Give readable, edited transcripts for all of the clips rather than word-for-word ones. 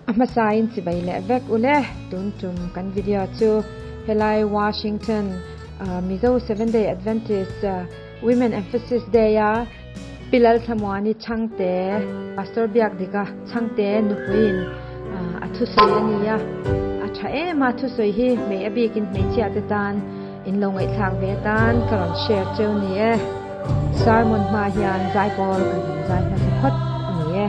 A hmasain chibai leh vek ule tun tum kan video chu helai Washington Mizo Seventh Day Adventist Women Emphasis Day a Pi Lalthlamuani Chhangte Pastor Biakdika Chhangte nupuiin a thusawi a ni a, a tha em a thusawi hi hmei a bikin hmeichhia te tan in lo ngaihthlak ve atan ka rawn share cheu ni e. Sermon hma hian zaipawl kan han zai hmasa phawt a ni e.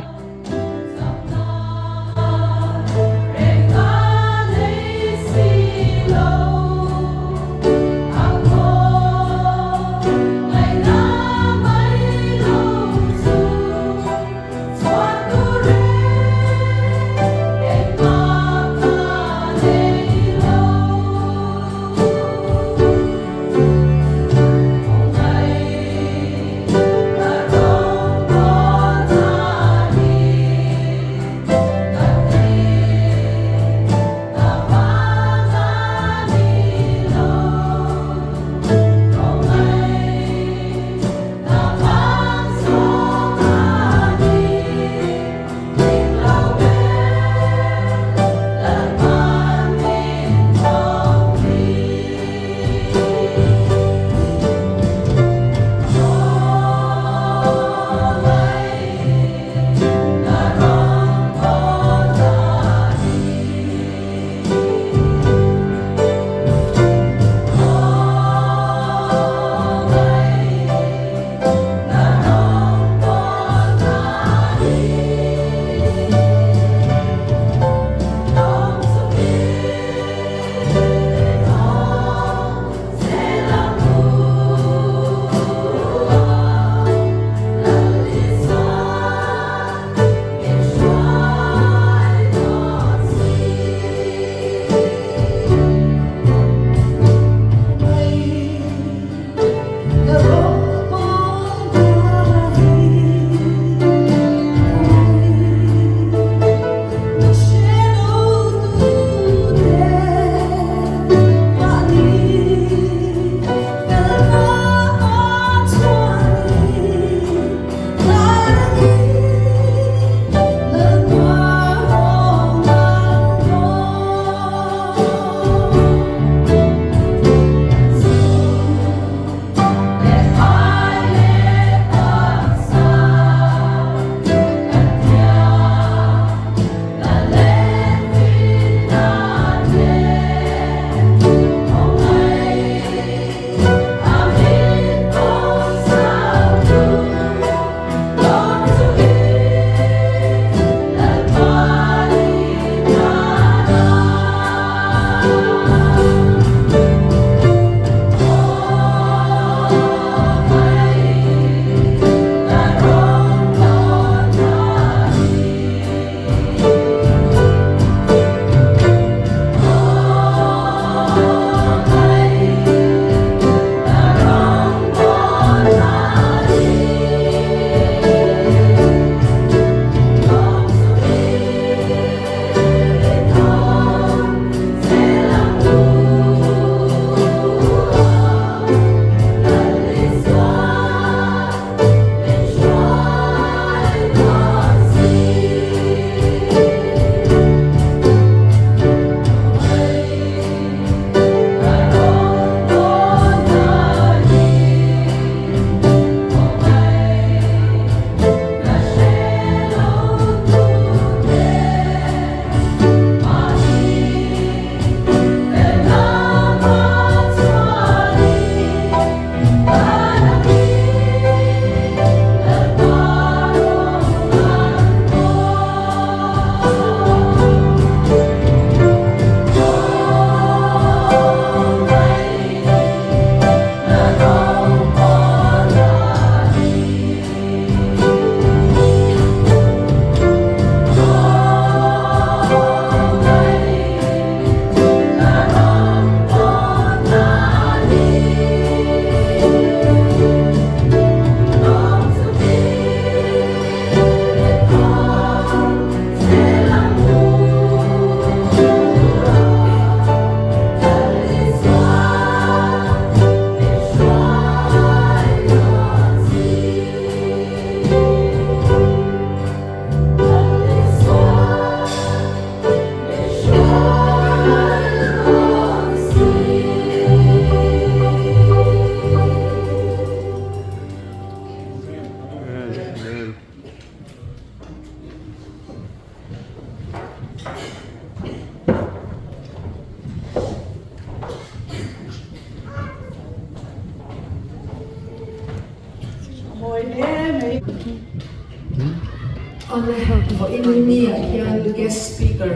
Awle, vawiin ni ah hian guest speaker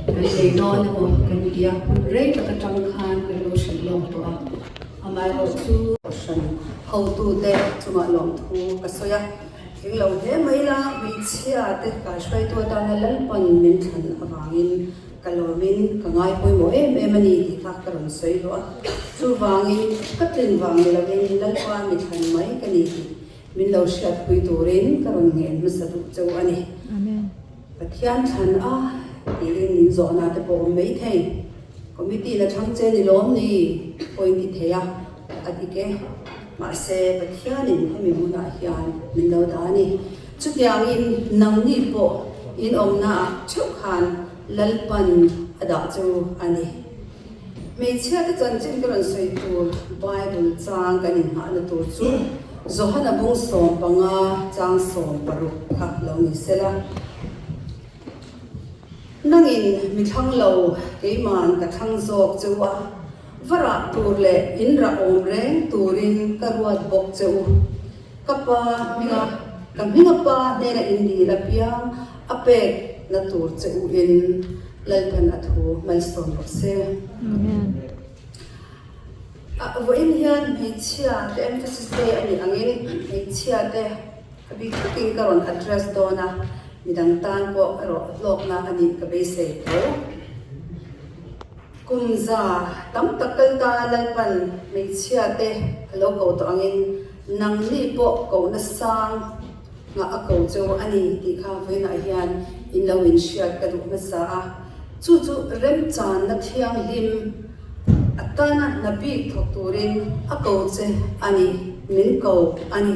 kan nei dawn emaw kan ti a, hun rei tak atang khan kan lo hrilh lawk tawh a, amaherawhchu kohhran hotute chungah lawmthu ka sawi a, tling lo hle mai la, hmeichhia te kaihruaitu atana Lalpan min thlan avangin ka lawmin ka ngai pawimawh em em a ni tih kha ka rawn sawi luah a, chuvangin ka tlin vang ni lovin Lalpa mi thlan mai ka ni tih Min lo hriatpui turin ka rawn ngen hmasa duh cheu a ni. Pathian thlan a tiin min zawhna te pawh awm mai thei. Committee la thlang che ni lawm ni pawh in ti thei a, a dik e. Mahse Pathianin hemi hmunah hian min lo dah a ni. Chutiangin nangni pawh in awmnaah theuh khan Lalpan a dah chu a ni. Hmeichhiate chanchin ka rawn sawi tur Bible chang kan inhngahna tur chu Johana bung 15 chang 60 kha lo ni sela. Nangin mi thlang lo, keiman ka thlang zawk che u a, va rah tur leh in rah awm reng turin ka ruat bawk che u. Ka pa hminga, ka hminga pa hnena in dil apiang a pek na tur che u in Lalpan a thu malsawm rawh se. Amen. A vawiin hian hmeichhia te emphasis day a nih angin hmeichhia te a bik takin ka rawn address dawn a, midang tan pawh erawh hlawkna a nih ka beisei tho. Kum za tam tak kal ta Lalpan hmeichhia te a lo ko tawh angin nangni pawh kohna sang Nghah a ko cheu a ni tih kha vawiinah hian in lo inhriat ka duh hmasa a, chu chu remchanna thianghlim atana hna bik thawk turin a ko che a ni, min ko a ni.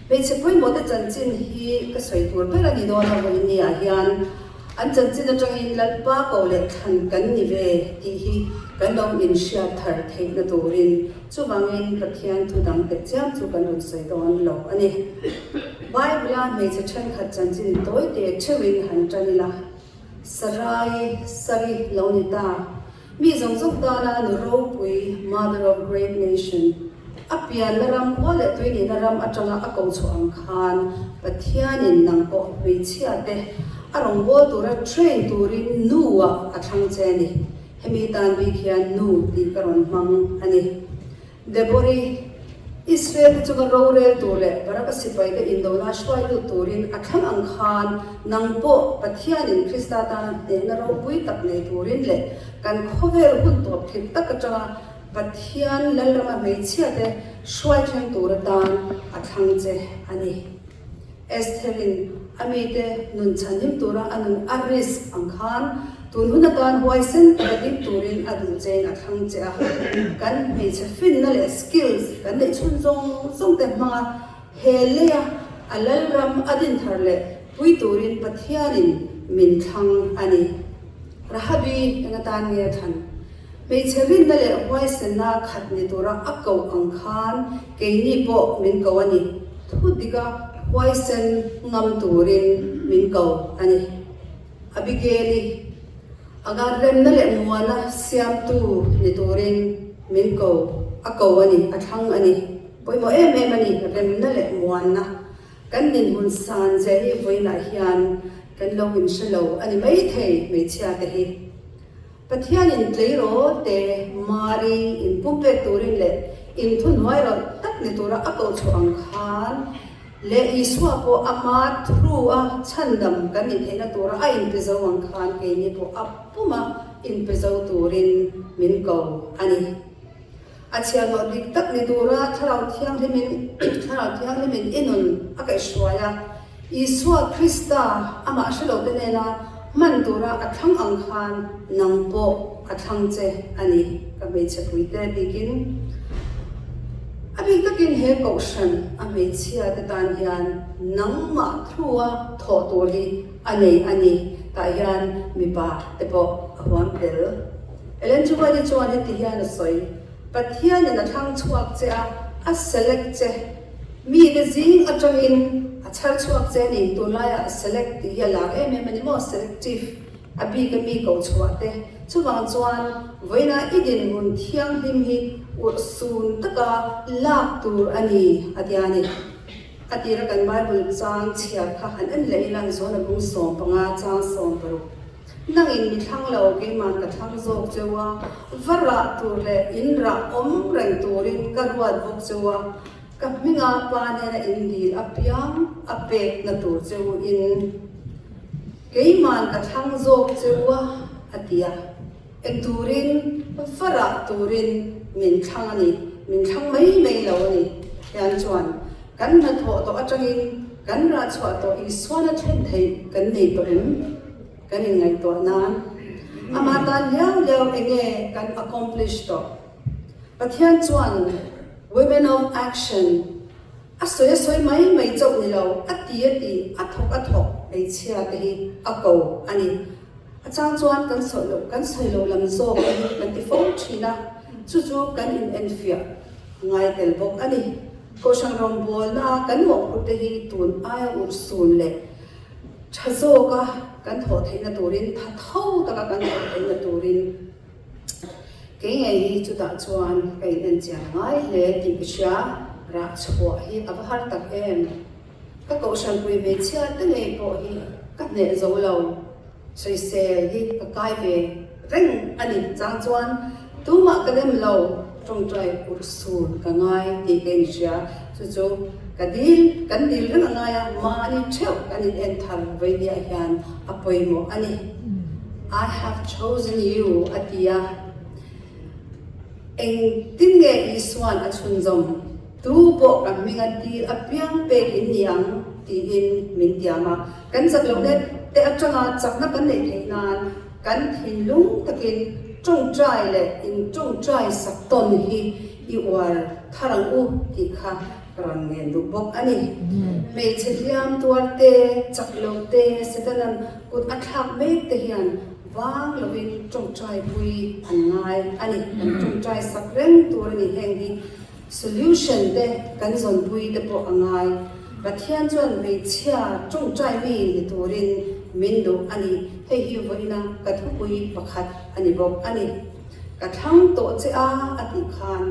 Hmeichhe pawimawhte chanchin hi ka sawi tur ber a ni dawn a, vawiin niah hian An chanchin atangin Lalpa ko leh thlan kan ni ve tih hi kan lo inhriat thar theihna turin chuvangin Pathian thu dang teh chiam chu kan rawn sawi dawn lo a ni. Bible-a hmeichhe thenkhat chanchin tawi te theuhin han tan ila, Sarai, Sari, lo ni ta. Mi zawng zawng tana nu ropui, mother of great nation, a pianna ram khua leh tui nihna ram atanga a ko chhuah ang khan Pathianin nang pawh hmeichhia te a rawngbâwl tura train turin nu ah a thlang che a ni. Hemi tan bik hian nu tih ka rawn hmang a ni. Debori, Israel te chunga rorel tur leh Baraka sipai te indona hruai lut turin a thlang ang khan nang pawh Pathianin Krista tana hnehna ropui tak nei turin leh kan khawvel hun tawp thil tak atanga Pathian Lalrama hmeichhia te hruai thleng tur atan a thlang che a ni. Estherin a mite nun chhanhim tura a nun a risk ang khan tun hun atan huaisen taka ding turin a duh chein a thlang che a. Kan hmeichhe finna leh skills kan neih chhun zawng zawng te hmanga he leia a lalram a din thar leh pui turin Pathianin min thlang a ni. Rahabi eng atan nge a thlan? Hmeichhe rinna leh huaisenna khat ni tura a koh ang khan keini pawh min ko a ni. Thu dika huaisen ngam turin min ko a ni. Abigail-i anga remna leh muana siamtu ni turin min ko a ko a ni, a thlang a ni. Pawimawh em em a ni, remna leh muanna kan dinhmun san zia hi vawiinah hian kan lo inhre lo a ni maithei hmeichhia te hi. Pathianin tleirawl te Mari inpumpek turin leh inthunhnuai rawlh tak ni tura a koh chhuah ang khan leh Isua pawh ama through a chhandam kan intheihna tura a inpe zo ang khan keini pawh a puma inpe zo turin min ko a ni. A chhiahhlawh dik tak ni tura Thlarau Thianghlimin Thlarau Thianghlimin i nun a kaihhruai a, Isua Krista amah hre lote nena hman tura a thlang ang khan nang pawh a thlang che a ni. Ka hmeichhe puite bikin a bik takin he kohhran a hmeichhia te tan hian nangmah through-a thawh tur hi a nei a ni. Tah hian mipa te pawh a huam tel. Ellen G. White-i chuan heti hian a sawi, Pathianin a thlang chhuak che a, a select che. Mite zing atangin a chhar chhuak che a ni. Tunlaiah select tih hi a lar em em a ni maw? Selective, a bik a mi ko chhuah te. Chuvang chuan vawiina i dinhmun thianghlim hi urhsun taka lak tur a ni, a ti a ni. A tira kan Bible chang chhiar kha han en leh ila Zona bung 15 chang 16. Nangin mi thlang lo keiman ka thlang zawk cheu a, va rah tur leh in rah awm reng turin ka ruat bawk cheu a, ka hminga pa nena in dil apiang a pekna tur cheu in keiman ka thlang zawk cheu a, a ti a. Eng turin, va rah turin min thlang a ni, min thlang mai mai lo a ni. Hian chuan kan hnathawh tawh atangin kan rah chhuah tawh Isuana thlen theih kan nei tawh em? Kan inngaihtuah nan amah tan liau liau enge kan accomplish tawh? Pathian chuan Women of Action a sawi a sawi mai mai chauh ni lo, a ti a ti, a thawk a thawk hmeichhia te hi a ko a ni. A chang chuan kan sawi loh, kan sawi loh lam zawk te hi kan ti fo thin a, chu chu kan inenfiah ngai tel bawk a ni. Kohhran rawngbawlna a kan mawhphurh te hi tun aia urhsun leh tha zawka kan thawh theihna turin, tha tho taka kan thawh theihna turin kei ngei hi chutah chuan ka inenchian ngai hle tih ka hria. Rah chhuah hi a va har tak em! Ka kohhranpui hmeichhia te ngei pawh hi ka hneh zo lo, sawisel hi ka kai ve reng a ni. Chang chuan tumah ka dem lo, tawngtai urhsun ka ngai tih ka inhria. Chu chu ka dil, kan dil reng a ngai a, mahni theuh kan in en thar veinia hian a pawimawh a ni. I have chosen you a ti a. Engtin nge Isua'n a chhunzawm? Tu pawh ka hming a tir apiang pek in ni ang tiin min tiam a. Kan chak loh net te atanga chakna kan neih theih nan kan thinlung takin tawngtai leh intawngtai sak tawn hi i uar thar ang u tih kha ka rawn ngen duh bawk a ni. Hmeichhe hliam tuar te, chak lo te, Setana'n kut a thlak mek te hian Vang lovin tawngtaipui an ngai a ni. Kan tawngtai sak reng tur a ni. Heng hi solution te kan zawnpui te pawh a ngai. Pathian chuan hmeichhia tawngtai mi ni turin min duh a ni. Hei hi vawiina ka thupui pakhat a ni bawk a ni. Ka thlang tawh che a a tih khan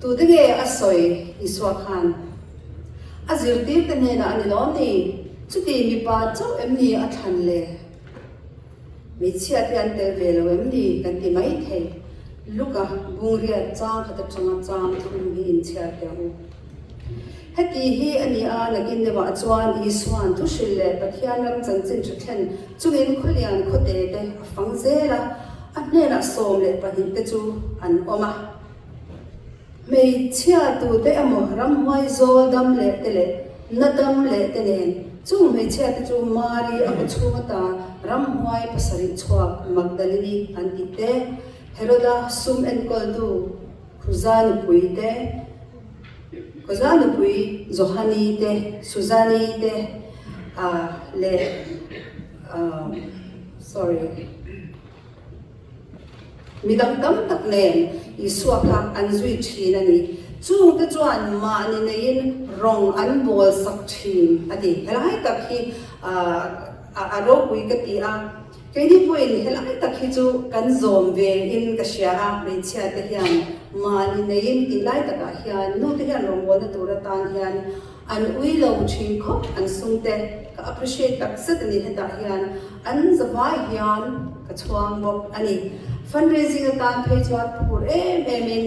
tute nge a sawi Isua khan a zirtirte hnenah a ni lawm ni? Chuti mipa chauh em ni a thlan le? Hmeichhia te an tel ve lo em ni kan ti mai thei. Luka bungriat chang khat atanga chang thum hi inchhiar teh ang u. Heti hi a ni a, nakin deuhah chuan Isua'n thuhrilh leh Pathian ram chanchin tha thlen chungin khawlian khawte te a fang zel a, a hnenah 12 te chu an awm a. Hmeichhia tute emaw ramhuai zawl dam leh te leh na dam leh te nen chung hmeichhia te chu Mari a kaw chhung ata ramhuai pasarih chhuak Magdalini an tih te, Heroda sum enkawltu Khuza nupui te, Khuza nupui Johani te, Suzani te leh sorry. Mi dang tam tak nen Isua kha an zui thin a ni. Chungte chuan mahni neiin rawng an bawl sak thin a ti. Helai tak hi a ropui ka ti a, keini pawhin helai tak hi chu kan zawm ve in ka hria a, hmeichhia te hian mahni neiin tih lai takah hian nute hian rawngbawlna tur atan hian An ui lo thin khawp an sum te ka appreciate tak zet a ni hetah hian an zavai hian ka chhuang bawk a ni. Fundraising atan phei chuan phur em em in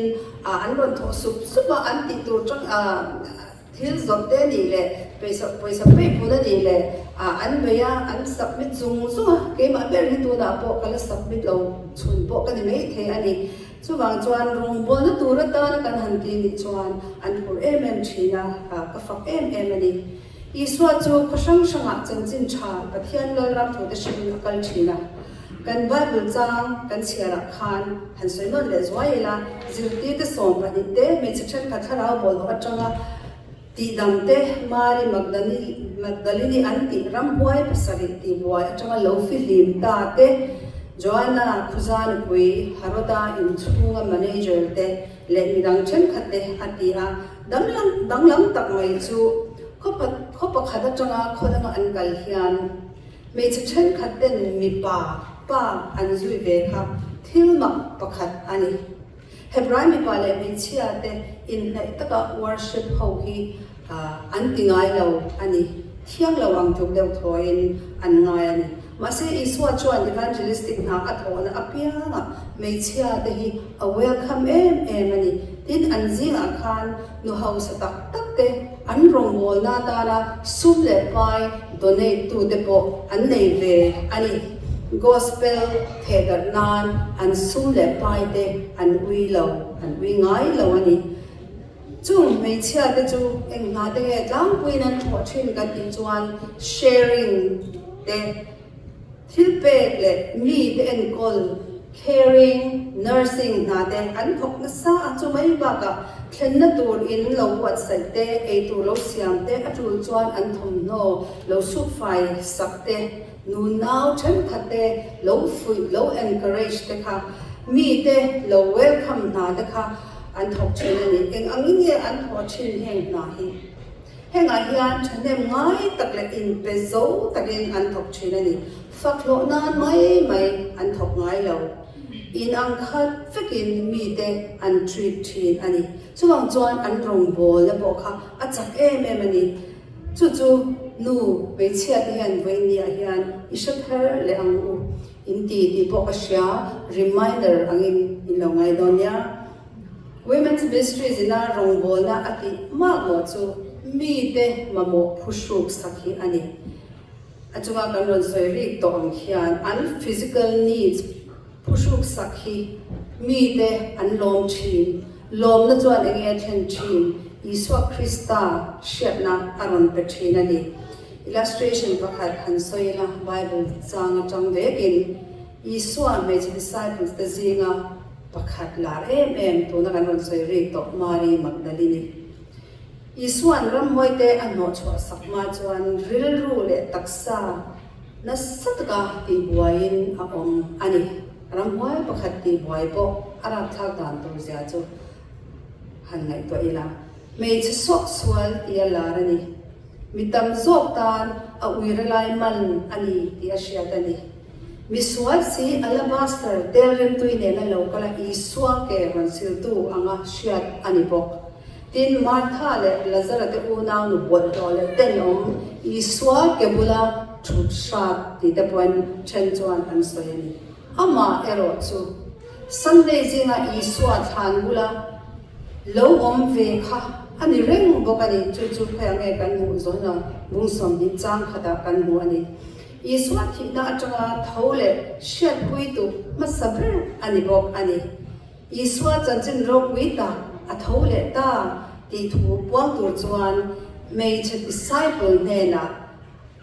an rawn thawh sup sup a an tih tur tang thil zawrh te nih leh pawisa pawisa peipun a nih leh an bei a an submit zung zung a keimah ber hi tunah pawh ka la submit lo chhun pawh ka ni maithei a ni. Chuvang chuan rawngbawlna tur atana kan han ti nih chuan an phur em em thin a, ka fak em em a ni. Isua chu khaw hrang hrangah chanchin tha Pathian Lalram thute hrilhin a kal thin a. Kan Bible chang kan chhiarah khan han sawi nawn leh zuai ila, zirtirte 12 te hmeichhe thenkhat thlarau bawlhhlawh atanga tihdam te Mari Magdalini an tih ramhuai pasarih tihbuai atanga lo fihlim ta te, Joanna Khuza nupui Haroda inchhunga manager te leh midang thenkhat te a ti a. Danglam tak mai chu khaw pakhat atanga khaw danga an kal hian hmeichhe thenkhat ten mipa pa an zui ve kha thil mak pakhat a ni. Hebrai mipa leh hmeichhia te inhnaih taka worship ho hi An ti ngai lo a ni. Thiang lo ang tluk deuh thawiin an ngai a ni. Mahse Isua chuan evangelistic hna a thawhna apianga hmeichhia te hi a welcome em em a ni. Tin, an zingah khan nu hausa tak tak te an rawngbawlna atana sum leh pai donate tu te pawh an nei ve a ni. Gospel thehdarh nan an sum leh pai te an ui lo, an ui ngai lo a ni. Chung hmeichhia te chu eng hna te nge tlangpuiin an thawh thin kan tih chuan sharing te, thil pek leh mi te enkawl, caring, nursing hna te an thawk nasa a, chu mai bakah thlenna tur in lo buatsaih te, eitur lo siam te, a tul chuan an thawmhnaw lo suk fai sak te, nunau thenkhat te lo fuih, lo encourage te kha, mi te lo welcome hna te kha An thawk thin a ni. Eng angin nge an thawh thin heng hna hi? Hengah hian thahnem ngai tak leh inpe zo takin an thawk thin a ni. Fak hlawh nan mai mai an thawk ngai lo. In ang khat vekin mite an treat thin a ni. Chuvang chuan an rawngbawlna pawh kha a chak em em a ni. Chu chu nu hmeichhia te hian vawiinniah hian i hre thar leh ang u. In ti tih pawh ka hria, reminder angin in lo ngai dawn nia. Women's Ministries ina rawngbawlna a tih mak maw chu mite mamawh phuhruk sak hi a ni. A chunga kan rawn sawi rik tawh ang khian an physical needs phuhruk sak hi mite an lawm thin. Lawmna chuan enge a thlen thin? Isua Krista hriatna a rawn pe thin a ni. Illustration pakhat han sawi ila, Bible chang atang vekin Isua hmeichhe disciples te zinga pakhat lar em em tuna kan rawn sawi rik tawh Mary Magdalene. Isua'n ramhuai te a hnawhchhuah sak hma chuan rilru leh taksa nasa taka tihbuaiin a awm a ni. Ramhuai pakhat tihbuai pawh a rapthlak dan tur zia chu han ngaihtuah ila, hmeichhe suaksual tia lar a ni. Mi tam zawk tan a uire lai man a ni tih a hriat a ni. Mi sual si alabaster tel rimtui nena lo kal a Isua ke rawn siltu anga hriat a ni bawk. Tin, Martha leh Lazara te unau nu bawlhhlawh leh tenawm Isua ke bula thut hrat tih te pawhin then chuan an sawi a ni. Amah erawh chu Sunday zinga Isua thlan bula lo awm ve kha a ni reng bawk a ni. Chu chu khawiah nge kan hmuh zawn a, bung 20 chang khatah kan hmu a ni. Isua thihna atanga tho leh hriatpuitu hmasa ber a ni bawk a ni. Isua chanchin ropui tak a tho leh ta tih thu puang tur chuan hmeichhe disciple hnenah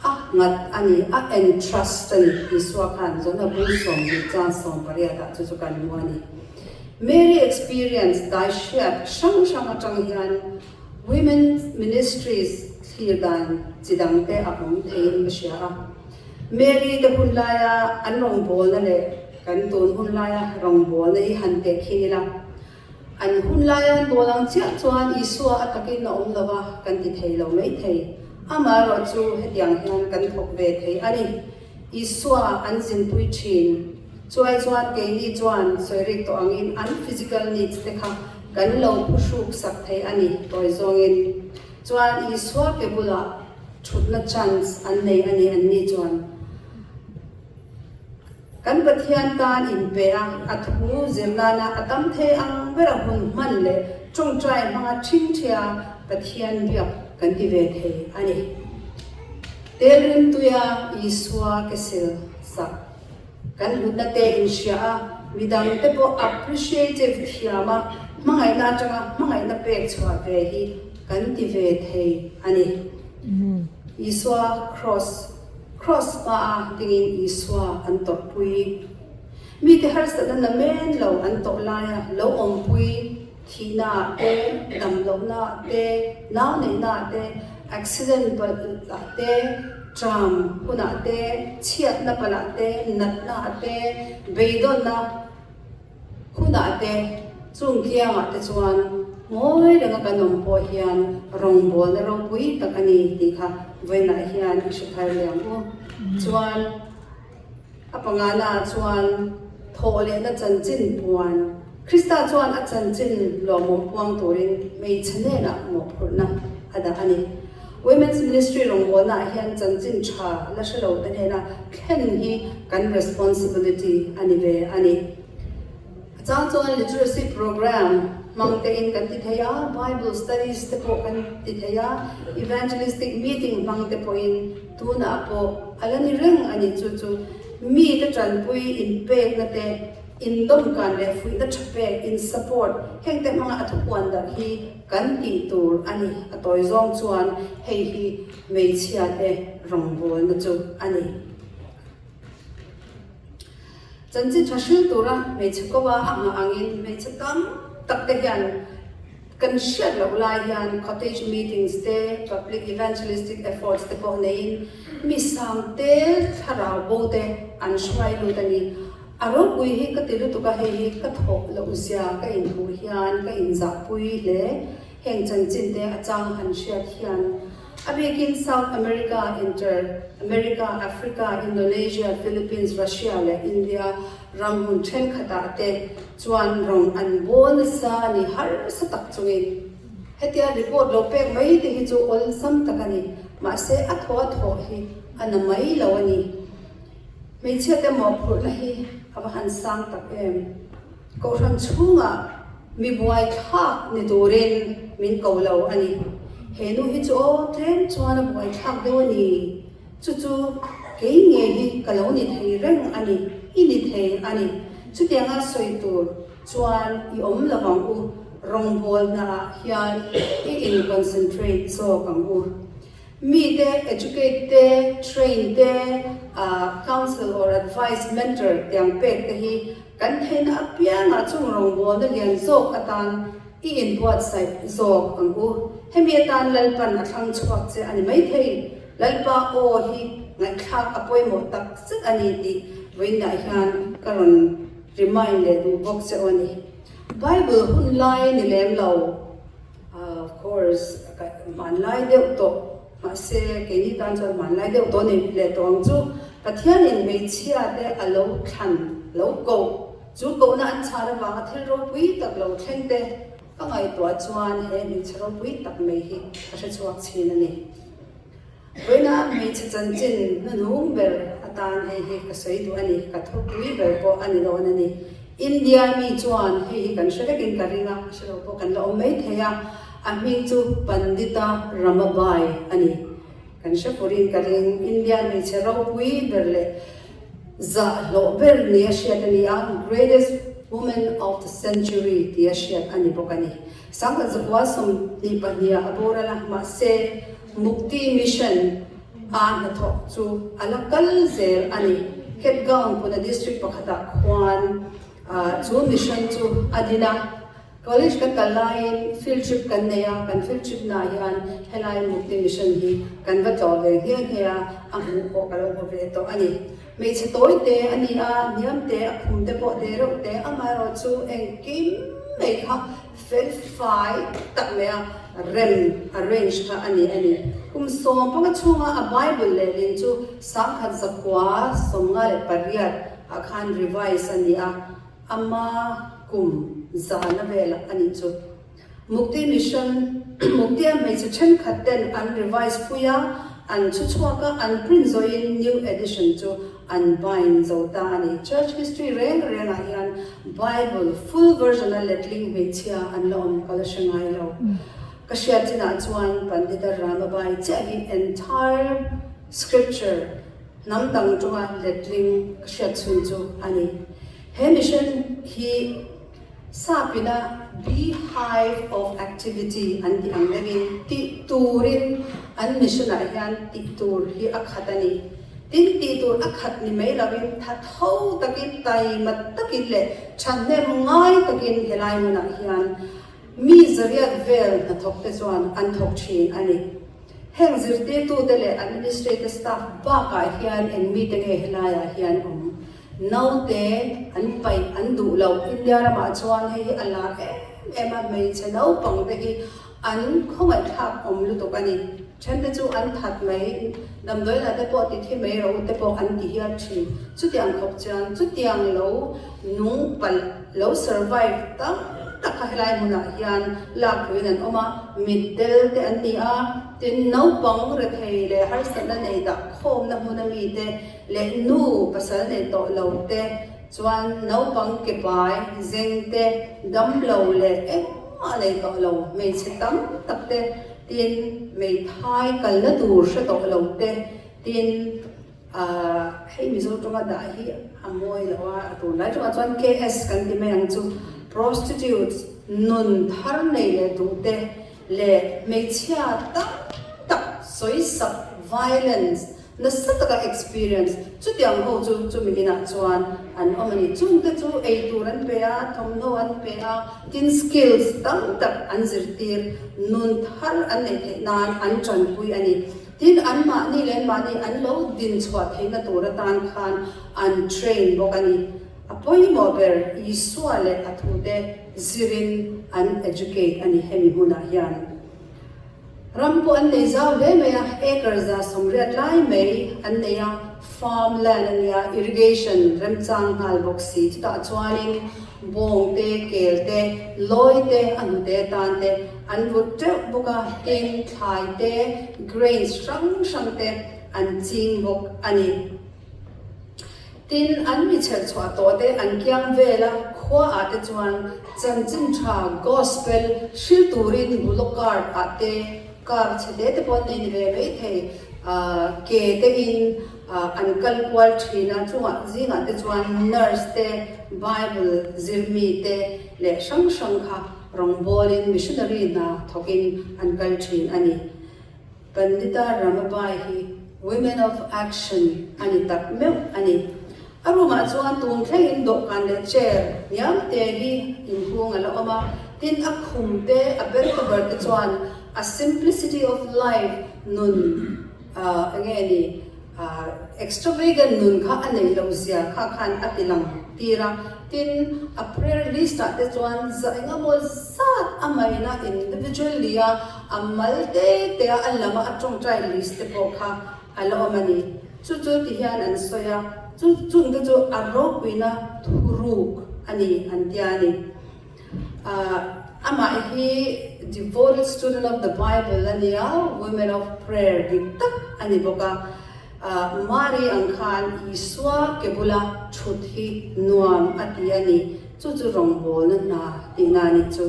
A nghat a ni, a entrust a ni. Isua khan Jonah bung 20 chang 18 ah chu chu kan hmu a ni. Mary experience dai hriat hrang hrang atang hian Women's Ministries thlir dan chi dang te a awm theiin ka hria a. Mary te hun laia an rawngbawlna leh kan tun hun laia rawngbawlna hi han tehkhin ila. An hun laia an bawl ang chiah chuan Isua a takin a awm lo va, kan ti thei lo mai thei. Amaherawh chu hetiang hian kan thawk ve thei a ni. Isua an zinpui thin. Chuai chuan keini chuan sawi rik tawh angin an physical needs te kha kan lo phuhruk sak thei a ni tawi zawngin. Chuan Isua ke bulah thutna chance an nei a ni anni chuan. Kan Pathian tan inpe a, a thu zir nana a tam thei ang bera hun hman leh tawngtai hmanga ṭhingṭhia Pathian biak kan ti ve thei a ni. Telrimtuia Isua ke sil sak kan hlutna te inhria a, midangte pawh appreciative thiam a, hmangaihna atanga hmangaihna pek chhuah ve hi kan ti ve thei a ni. Isua Kross. Kraws hmaah dingin Isua an tawrhpui. Mite harsatna namen lo an tawh laia lo awmpui, thihnaah te, damlohnaah te, nau neihnaah te, accident palhah te, tram hunah te, chhiatna palhah te, natnaah te, beidawnna hunah te, chung kiangah te chuan ngawi renga kan awm pawh hian rawngbawlna ropui tak a ni tih kha vawiinah hian i hre thar leh ang u. Chuan a pangana chuan thawh lehna chanchin puan, Krista chuan a chanchin lawmawm puang turin hmeichhe hnenah mawhphurhna. a dah a ni. Women's Ministry rawngbawlnaah hian chanchin tha la hre lo te hnena thlen hi kan responsibility a ni ve a ni. A chang chuan literacy program hmang tein kan ti thei a, Bible studies te pawh kan ti thei a, evangelistic meeting hmang te pawhin tunah pawh a la ni reng a ni. Chu chu mite tanpui inpekna te, indawmkan leh fuihna tha pek, in support, heng te hmanga a thupuan darh hi kan tih tur a ni. A tawi zawng chuan hei hi hmeichhia te rawngbawlna chu a ni. Chanchin tha hril tura hmeichhe ko a a nghah angin hmeichhe tam tak te hian kan hriat loh lai hian cottage meetings te, public evangelistic efforts te pawh neiin mi sang te thlarau bo te an hruai lut a ni. A ropui hi ka ti lutuk a, hei hi ka thawh loh zia ka inhmuh hian ka inzahpui hle. Heng chanchin te a chang han hriat hian A bikin South America, Inter America, Africa, Indonesia, Philippines, Russia leh India ram hmun thenkhatah te chuan rawng an bawl nasa a ni harsa tak chungin. Hetia report lo pek mai te hi chu awlsam tak a ni, mahse a thaw a thawh hi a na mai lo a ni. Hmeichhia te mawhphurhna hi a va han sang tak em. Kohhran chhungah mi buaithlak ni turin min ko lo a ni. He nu hi chu aw tlem chuan a buaithlak deuh a ni. Chu chu kei nge hi ka lo ni thei reng a ni, i ni thei a ni. Chutianga sawi tur chuan i awm lo ang u, rawngbawlnaah hian i in concentrate zawk ang u. Mite educate te, train te, counsel or advice, mentor tiang pek te hi kan theihna apiangah chung rawngbawlna lian zawk atan i inbuatsaih zawk ang u. Hemi atan Lalpan a thlang chhuak che a ni maithei. Lalpa aw hi ngaihthlak a pawimawh tak zet a ni tih vawiinah hian ka rawn remind leh duh bawk che aw a ni. Bible hun lai ni lem lo. Of course, hmanlai deuh tawh, mahse keini tan chuan hmanlai deuh tawh ni leh tawh ang chu. Pathianin hmeichhia te a lo thlan, lo koh, chu kohna an chhan avanga thil ropui tak lo thleng te ka ngaihtuah chuan he hmeichhe ropui tak mai hi ka hre chhuak chin a ni. Vawiina hmeichhe chanchin hnuhnung ber atan hei hi ka sawi duh a ni, ka thupui ber pawh a ni dawn a ni. India mi chuan hei hi kan hre vekin ka ring a, a hre lo pawh kan la awm mai thei a, a hming chu Pandita Ramabai a ni. Kan hre furin ka ring, India hmeichhe ropui ber leh zahhlawh ber nia hriat a ni a, Greatest Woman of the Century tia hriat a ni bawk a ni. Sangkhat zakua 22 ah a boral a, mahse, Mukti Mission a hnathawk chu a la kal zel a ni. Kedgaon Pune District pakhatah khuan chu mission chu a din a. College kan kal laiin field trip kan nei a, kan field trip naah hian helai Mukti Mission hi kan va tlawh ve nghe nghe a, a hmuh pawh ka lo hmu ve tawh a ni. Hmeichhe tawi te a ni a, hniam te, a khum te pawh te reuh te, amaherawhchu engkim mai kha Fel fai tak mai a rem, arrange, kha a ni a ni. Kum 15 chhunga a Bible lehlin chu 1958 ah khan revise a ni a, ama kum zana velah a nih chu. Mukti Mission, Muktia hmeichhe thenkhat ten an revise pui a, an chhu chhuak a, an print zawhin new edition chu An bind zo ta a ni. Church history reng rengah hian Bible full version a letling hmeichhia an la awm ka la hre ngai lo. Ka hriat chinah chuan Pandita Ramabai chiah hi entire scripture hnam dang tawnga letling ka hriat chhun chu a ni. He mission hi Sapina beehive of activity an tih ang deuhin tih turin an mission ah hian tih tur hi a khat a ni. Tin, tih tur a khat ni mai lovin tha tho takin, taima takin leh thahnem ngai takin helai hmunah hian mi zariat vel hnathawk te chuan an thawk thin a ni. Heng zirtirtute leh administrator staff bakah hian eng mite nge helaiah hian awm? Naute an paih an duh lo. India ramah chuan hei hi a lar em em a, hmeichhe naupang te hi an khawngaihthlak awm lutuk a ni. Thente chu an that mai, damdawi lah te pawh ti thi mai ro te pawh an ti hial thin. Chutiang khawp chuan chutiang lo nung palh, lo survive tam tak. kha helai hmunah hian lak thuin an awm a, mitdel te an ni a, tin naupang rethei leh harsatna nei dah khawmna hmuna mite leh nu pasal nei tawh lo te chuan naupang ke pai zeng te damlo leh engmah nei tawh lo hmeichhe tam tak te tin hmeithai kalna tur hre tawh lo te tin Ahh hei Mizo tawnga dah hi a mawi lo a, a tunlai tawngah chuan KS kan ti mai ang chu, prostitutes nun thar nei leh duh te leh hmeichhia tam tak sawisak violence nasa taka experience chutiang ho chu chumi inah chuan an awm a ni. Chungte chu eitur an pe a, thawmhnaw an pe a, tin skills tam tak an zirtir nun thar an neih theih nan an tanpui a ni. Tin, anmahni leh anmahni an lo din chhuah theihna tur atan khan an train bawk a ni. A pawimawh ber Isua leh a thute zirin an educate a ni hemi hmunah hian. Ram pawh an nei zau hle mai a, acre 180 lai mai an nei a, farm land a nia, irrigation remchang nghal bawk si. Chutah chuanin bawng te, kel te, lawi te, a hnute atan te an vut teuh bawk a, tin thlai te, grains hrang hrang te an ching bawk a ni. Tin, an mi chherh chhuah tawh te an kiang vel a, khua ah te chuan chanchin tha, gospel, hril turin bullock cart ah te, car chhe te te pawh an nei ni ve mai thei, ke te in an kal kual thin a, chungah zingah te chuan nurse te, bible zir mi te leh hrang hrang kha rawngbawlin missionary hna thawkin an kal thin a ni. Pandita Ramabai hi Women of Action a ni tak meuh a ni. A room ah chuan tun thlengin dawhkan leh chair hniam te hi inhung a la awm a, tin a khum te, a bed cover te chuan a simplicity of life nun eng nge ni Extravagant nun kha a neih loh zia kha khan a ti lang tir a, tin a prayer list ah te chuan za engemaw zat a maina individually a a mal te te a a lam a a tawngtai list te pawh kha a la awm a ni. Chu chu ti hian an sawi a, chu chung te chu a ropuina thuruk a ni an tia a ni. Amah hi devoted student of the Bible a nia, women of prayer dik tak a ni bawk a. Mari ang khan Isua ke bula thut hi nuam a ti a ni. Chu chu rawngbawlna hna tihna a nih chu.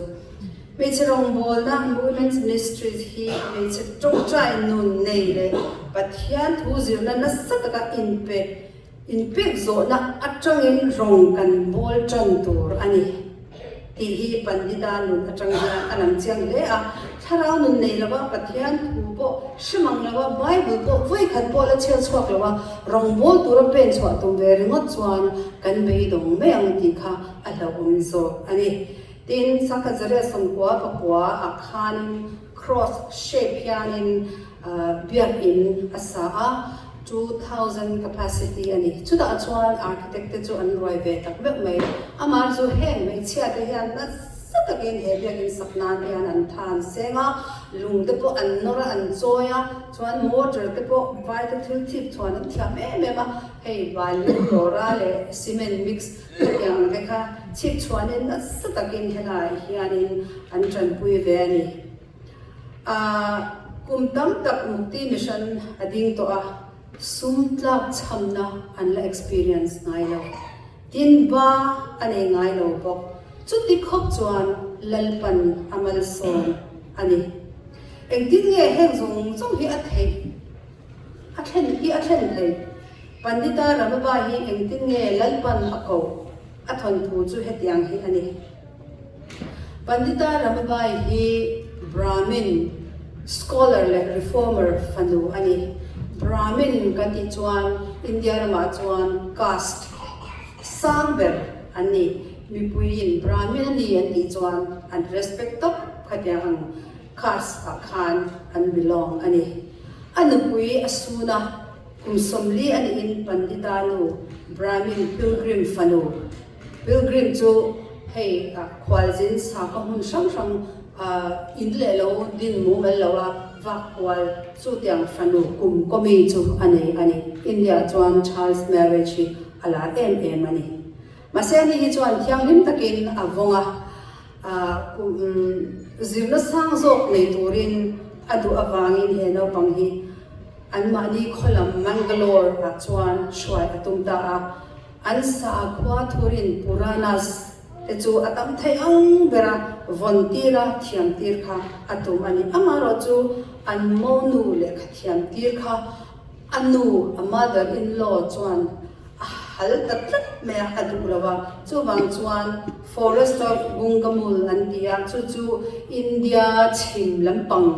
Hmeichhe rawngbawlna, women's ministries, hi hmeichhe tawngtai nun nei leh Pathian thu zirna nasa taka inpe Inpek zawhna atangin rawng kan bawl tan tur a ni tih hi Pandita nun atang hian a lang chiang hle a. Thlarau nun nei lova Pathian thu pawh hre mang lova Bible pawh vawikhat pawh la chhiar chhuak lova rawng bawl tura pen chhuah tum ve ringawt chuan kan beidawng mai ang tih kha a hlauhawm zawk a ni. Tin, Sangkhazaria 99 ah khanin Cross shape hianin biakin a sa a, 2000 capacity a ni. Chutah chuan architect te chu an ruai ve tak meuh mai. Amah chu heng hmeichhia te hian nasa takin he biakin sak nan hian an tha an seng a, lung te pawh an nawr a, an chawi a, chuan mortar te pawh vai te thil thip chhuan an thiam em em a, hei balu rawra leh cement mix khatiang ang te kha chhip chhuanin nasa takin helaiah hianin an tanpui ve a ni. Ahh kum tam tak Mukti Mission a ding tawh a, sum tlak chhamna an la experience ngai lo. Tin ba a nei ngai lo bawk. Chuti khawp chuan Lalpan a malsawm a ni. Engtin nge heng zawng zawng hi a theih? A thlen hi a thlen thei. Pandita Ramabai hi engtin nge Lalpan a koh a thawnthu chu hetiang hi a ni. Pandita Ramabai hi Brahmin scholar leh reformer fanu a ni. Brahmin kan tih chuan India ramah chuan caste sang ber an ni. Mipuiin Brahmin a ni an tih chuan an respect tawp khatiang ang caste ah khan an belong a ni. A nupui a sun a, kum 40 a nihin Pandita nu Brahmin pilgrim fanu, pilgrim chu hei khualzin sakhaw hmun hrang hrang in leh lo din mumal lo a vak kual chutiang fanu kum kawmi chu a nei a ni. India chuan child's marriage hi a lar em em a ni. Mahse ani hi chuan thianghlim takin a vawng a. Zirna sang zawk nei turin a duh avangin he naupang hi anmahni khawlam Mangalore ah chuan hruai a tum ta a. An sakhua thurin Puranas te chu a tam thei ang bera vawn tira thiam tir kha a tum a ni. Amaherawhchu an monu lehkha thiam tir kha a nu, a mother-in-law chuan a hal ta tlat mai a, a duh lo a. Chuvang chuan Forest of Gungamul an ti a, chu chu India chhim lampang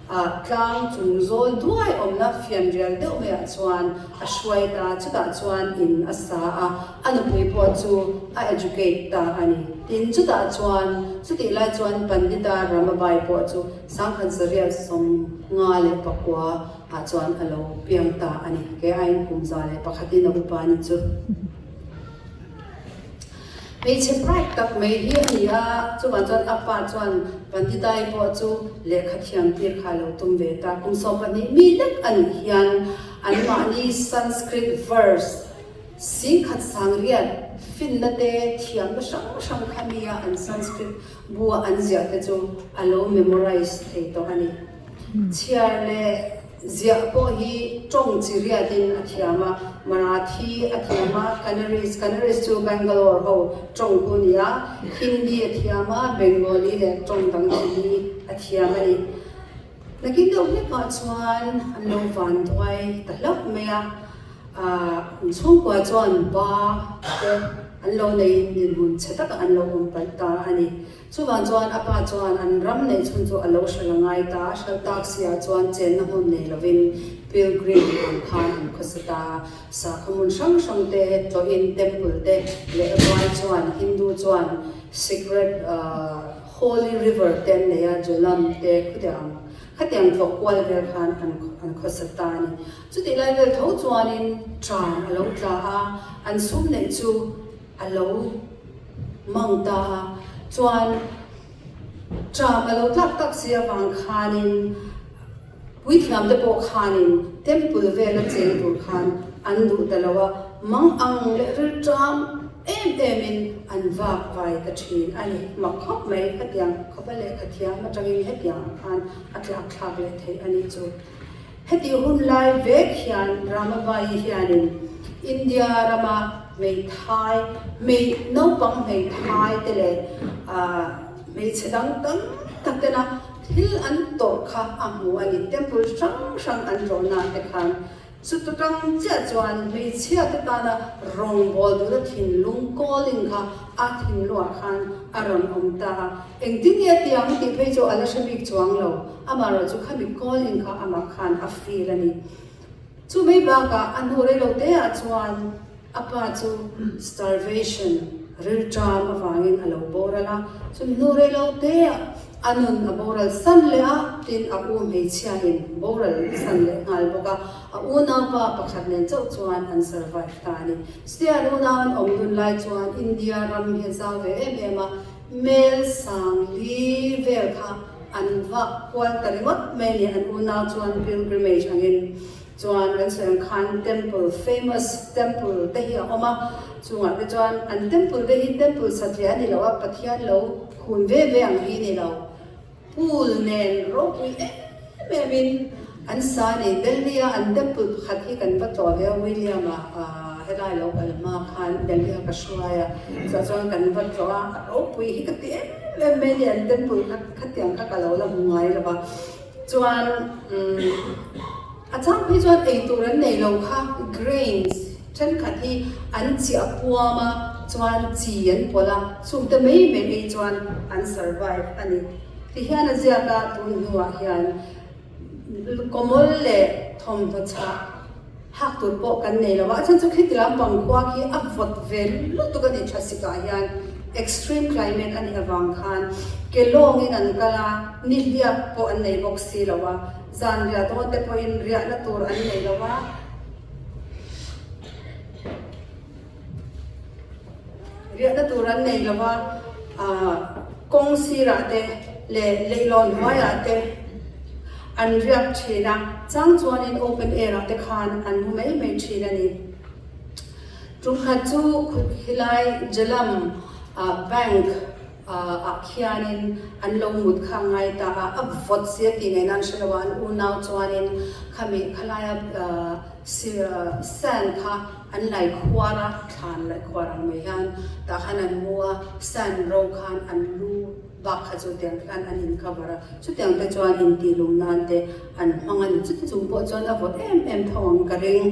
ah tlang chung zawl duai awmna fianrial deuh maiah chuan a hruai ta, chutah chuan in a sa a, a nupui pawh chu a educate ta a ni. Tin, chutah chuan chutih lai chuan Pandita Ramabai pawh chu 1959 ah chuan a lo piang ta a ni. Kei aiin kum 101 in a upa a ni chu. Hmeichhe bright tak mai hi a ni a, chuvang chuan a pa chuan Panditai pawh chu lehkha thiam tir kha a lo tum ve ta. Kum 12 mi lek a nih hian anmahni Sanskrit verse 10,000 sangriat finna te thiamna hrang hrang kha nia an Sanskrit bu-a an ziah te chu a lo memorize thei tawh a ni. Chhiar leh ziah pawh hi tawng chi riatin a thiam a, Marathi a thiam a, Kanaris, Kanaris chu Bangalore ho tawng khu a ni a, Hindi a thiam a, Bengali leh tawng dang chi hi a thiam a ni. Nakin deuh hlekah chuan an lo van duai ta hlauh mai a, an chhungkua chuan ba te an lo neiin dinhmun chhe takah an lo awm palh ta a ni. Chuvang chuan a pa chuan an ram neih chhun chu a lo hralh a ngai ta, a hralh tak si ah chuan chenna hmun nei lovin pilgrim ang khan an khawsa ta a, sakhaw hmun hrang hrang te tlawhin temple te leh vai chuan Hindu chuan secret holy river te an nei a, Jhelum te khutiang ang khatiang tlawh kual vel khan an an khawsa ta a ni. Chutih lai vel tho chuanin tram a lo tla a, an sum neih chu a lo mang ta a, chuan ṭam a lo tlak tak si avang khanin puithiam te pawh khanin temple vela cheng tur khan an duh ta lo a, mang ang leh rilṭam em emin an vak vai ta ṭhin a ni. Mak khawp mai, khatiang khawpa lehkha thiam aṭangin hetiang ang khan a tlak thlak leh theih a nih chu. Heti hun lai vek hian Ramabai hianin India rama hmeithai, hmei naupang hmeithai te leh hmeichhe dang tam tak tena thil an tawrh kha a hmu a ni. Temple hrang hrang an rawhna te khan Chututang chiah chuan hmeichhia te tana rawngbâwl duhna thinlung calling kha a thinlungah khan a rawn awm ta a. Engtin nge tiang tih phei chu a la hre bik chuang lo, amaherawh chu khami calling kha amah khan a feel a ni. Chu mai bakah a hnu reilo teah chuan a pa chu starvation, rilṭam avangin a lo boral a, chumi hnu reilo teah A nun a boral san leh a, tin a u hmeichhiain boral san leh nghal bawk a, a unaupa pakhat nen chauh chuan an survive ta a ni. Chutia an unau an awm dun lai chuan India ram hi a zau ve em em a, mel sang li vel kha an vak kual ta ringawt mai a ni, an unau chuan pilgrimage angin chuan kan sawi ang khan temple famous temple te hi a awm a, chungah te chuan an temple te hi temple satliah a ni lo a, Pathian lo Hun ve ve ang hi ni lo. Pool nen ropui em em in an sa a ni. Delhi a an temple pakhat hi kan va tlawh ve a, William a helai lo kal hma khan Delhi a ka hruai a, chutah chuan kan va tlawh a, a ropui hi ka ti em em mai a ni, an temple kha khatiang kha ka lo la hmu ngai lo va. Chuan a chang phei chuan eitur an nei lo kha grains thenkhat hi an chiah puam a chuan chi an pawlh a chungte mai mai ei chuan an survive a ni. Tihian a ziak a tun hnuah hian kawmawl leh thawmhnaw chhah hak tur pawh kan nei lo a, a chhan chu khiti lampang khua khi a vawt ve lutuk a ni Thlasik-ah hian extreme climate a nih avang khan ke lawngin an kal a, nihliap pawh an nei bawk si lo a, zan riah dawn te pawhin riahna tur an nei lo a. Riahna tur an nei lo a, kawng sirah te leh leihlawn hnuaiah te an riak thin a, chang chuanin open air ah te khan an mu mai mai thin a ni. Tumkhat chu khilai Jhelum bank. Ah khianin an lo mut kha a ngai ta a, a vawt sia tih ngaihna an hre lo a, an unau chuanin khami khalaia sand kha an lai khuar a, thlan laih khuar ang mai hian tah khan an mu a, sand ro khan an lu bak kha chu tiang te khan an in cover a, chutiang te chuan intih lum nan te an hmang a ni, chuti chung pawh chuan a vawt em em tho ang ka ring.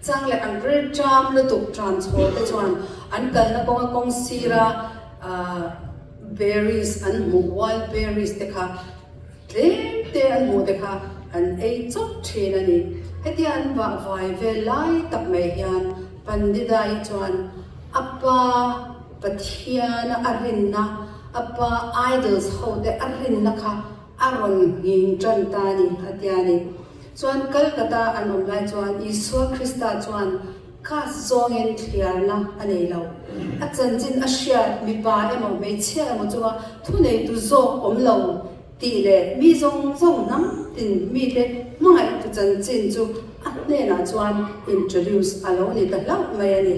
Chang leh an ril ṭam lutuk ṭan chhawl te chuan an kalna kawnga kawng sira berries an hmuh, wild berries te kha tlem te an hmuh te kha an ei chawp ṭhin a ni. Hetia an vah vai vel lai tak mai hian Pandita hi chuan a pa Pathiana a rinna, a pa idols ho te a rinna kha a rawn nghing ṭan ta a ni, a ti a ni. Chuan Calcutta an awm lai chuan Isua Krista chuan caste zawngin thliarna a nei lo. A chanchin a hriat mipa emaw hmeichhia emaw chunga thuneitu zawk awm lo tih leh mi zawng zawng hnam tin mite hmangaihtu chanchin chu a hnenah chuan introduce a lo ni ta hlauh mai a ni.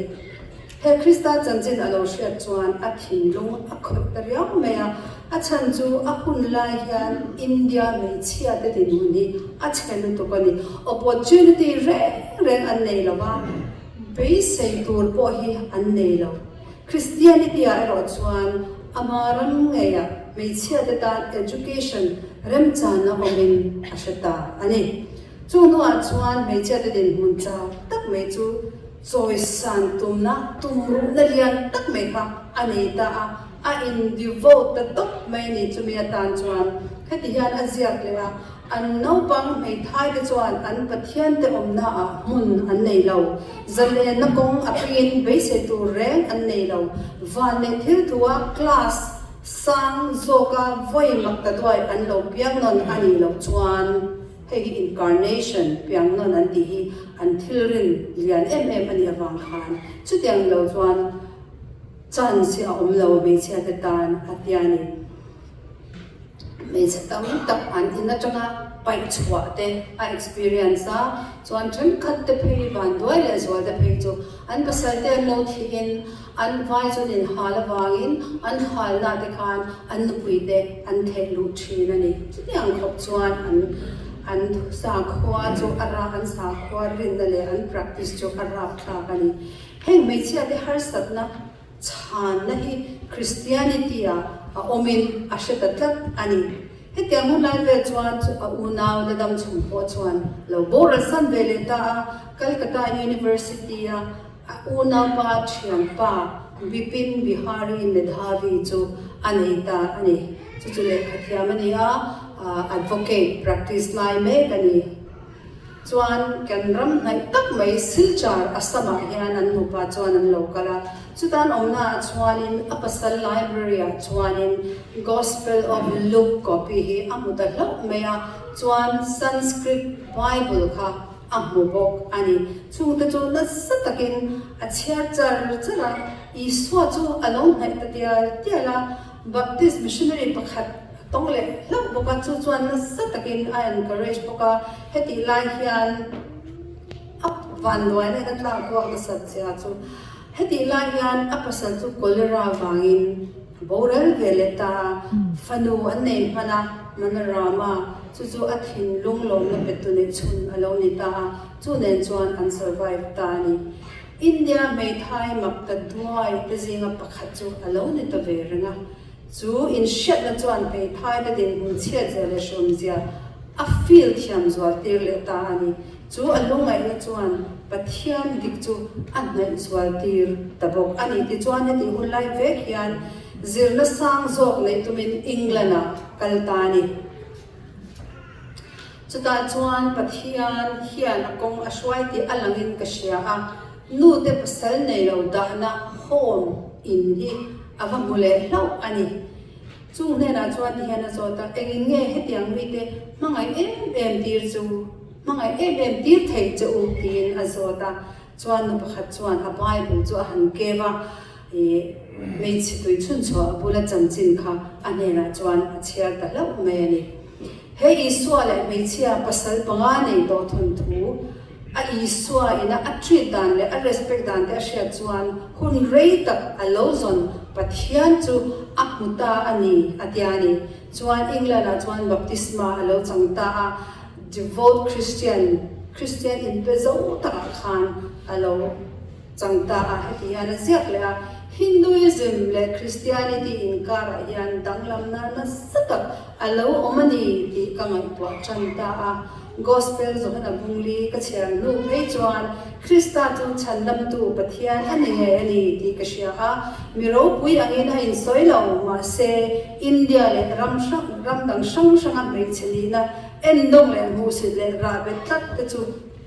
He Krista chanchin a lo hriat chuan a thinlung a khawih ta riau mai a, a chhan chu a hun lai hian India hmeichhia te dinhmun hi a chhe lutuk a ni. Opportunity reng reng an nei lo va, beisei tur pawh hi an nei lo. Christianity ah erawh chuan ama ram ngeiah hmeichhia te tan education remchanna awmin a hre ta a ni. Chu hnuah chuan hmeichhia te dinhmun chau tak mai chu Chawisan tumna tumruhna lian tak mai kha a nei ta a, a in devote ta tawp mai a ni. Chumi atan chuan heti hian a ziak leh a, An naupang hmeithai te chuan an Pathian te awmna ah hmun an nei lo, zalenna kawng a pingin beisei tur reng an nei lo, van leh thil thua class sang zawka vawi mak ta duai an lo piang nawn a nih loh chuan, Hei hi incarnation, piang nawn an tih hi an thil rin lian em em a nih avang khan chutiang lo chuan chance hi a awm lo hmeichhia te tan a tia ni. Hmeichhe tam tak an in atanga paih chhuah te a experience a, chuan thenkhat te phei vanduai leh zual te phei chu an pasal te an lo thihin an vai chuan inhal avangin an halna te khan an nupui te an theh luh thin a ni. Chutiang khawp chuan an an sakhua chu a ra an sakhua rinna leh an practice chu a rapthlak a ni. Heng hmeichhia te harsatna chhanna hi Christianity ah a awmin a hre ta tlat a ni. Hetiang hun lai vel chuan chu a unau la dam chung pawh chuan lo boral san ve leh ta a, Calcutta University a A unaupa thianpa Bipin Bihari Medhavi chu a nei ta a ni. Chu chu lehkha thiam a ni a, advocate practice lai mek a ni. Chuan kan ram hnaih tak mai Silchar, Assam-ah hian an nupa chuan an lo kal a. Chutan awmnaah chuanin a pasal library-ah chuanin Gospel of Luke copy hi a hmu ta hlauh mai a, chuan Sanskrit Bible kha a hmu bawk a ni. Chungte chu nasa takin a chhiar char char a, Isua chu a lo hnaih ta tial tial a, Baptist missionary pakhat a tawng leh hlauh bawk a, chu chuan nasa takin a encourage bawk a, hetih lai hian a vanduaina in a tlak buak nasat zia chu hetih lai hian a pasal chu cholera vangin a boral ve leh ta a, fanu an nei hman a, Manorama chu chu a thinlung lawmna petu neih chhun a lo ni ta a, chu nen chuan an survive ta a ni. India hmeithai mak ta duai te zinga pakhat chu a lo ni ta ve reng a, chu inhriatna chuan hmeithai te dinhmun chhiat zia leh hrawmzia a feel thiam zual tir leh ta a ni. Chu a lungngaihna chuan Pathian dik chu a hnaih zual tir ta bawk a ni. Tichuan hetih hun lai vek hian zirna sang zawk neih tumin England-ah kal ta a ni. Chutah chuan Pathian hian a kawng a hruai tih a langin ka hria a, nute pasal nei lo dahna home in hi a va hmu leh hlauh a ni. Chung hnenah chuan ti hian a zawt a, Engin nge hetiang mite hmangaih em em tir chu, hmangaih em em tir thei che u? tiin a zawt a. Chuan nu pakhat chuan a Bible chu a han kev a, ih, hmeichhe tui chhunchhuah a bula chanchin kha a hnenah chuan a chhiar ta hlauh mai a ni. He Isua leh hmeichhia pasal panga nei tawh thawnthu. A Isua ina a treat dan leh a respect dan te a hriat chuan hun rei tak a lo zawn Pathian chu a hmu ta a ni a tia a ni. Chuan England ah chuan baptisma a lo chang ta a, devout Christian, Christian inpe zo takah khan a lo chang ta a, heti hian a ziak leh a, Hinduism leh Christianity inkarah hian danglamna nasa tak a lo awm a ni tih ka ngaihtuah tan ta a. Gospel Johana Bungli ka chhiar hnu phei chuan Krista chu chhandamtu Pathian a ni ngei a ni tih ka hria a, mi ropui angin a insawi lo, mahse India leh ram hrang ram dang hrang hranga hmeichhe nihna endawng leh hmuhsit leh rahbet tlat te chu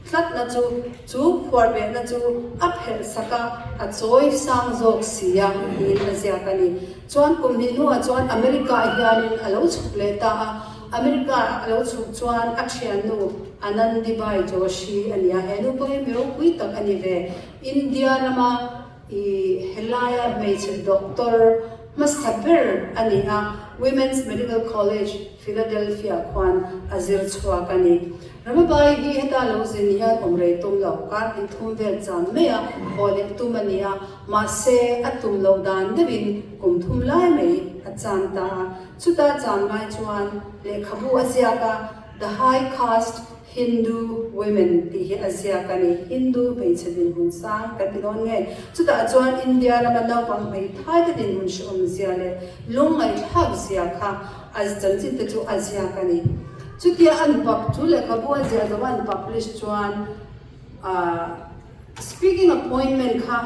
tlatna chu chu phuarbehna chu a phelh sak a, a chawi sang zawk si a tiin a ziak a ni. Chuan kum hnih hnuah chuan America hianin a lo chhuk leh ta a, America a lo chhuk chuan a thiannu Anandibai Joshi a ni a, he nu pawh hi mi ropui tak a ni ve. India rama i helaia hmeichhe doctor hmasa ber a ni a, Women's Medical College, Philadelphia khuan a zir chhuak a ni. Ramabai hi heta lo zin hian awm rei tum lo, kar hnih thum vel cham mai a, haw leh tum a ni a, mahse a tum loh dan deuhin kum thum lai mai a cham ta a. Chuta cham lai chuan lehkhabu a ziak a, The High Caste Hindu Women tih hi a ziak a ni. Hindu hmeichhe dinhmun sang kan ti dawn nge? Chutah chuan India rama naupang hmeithai te dinhmun hrehawm zia leh lungngaihthlak zia kha a chanchin te chu a ziak a ni. Chutia an pub chu lehkhabu a ziah zo an publish chuan ahh speaking appointment kha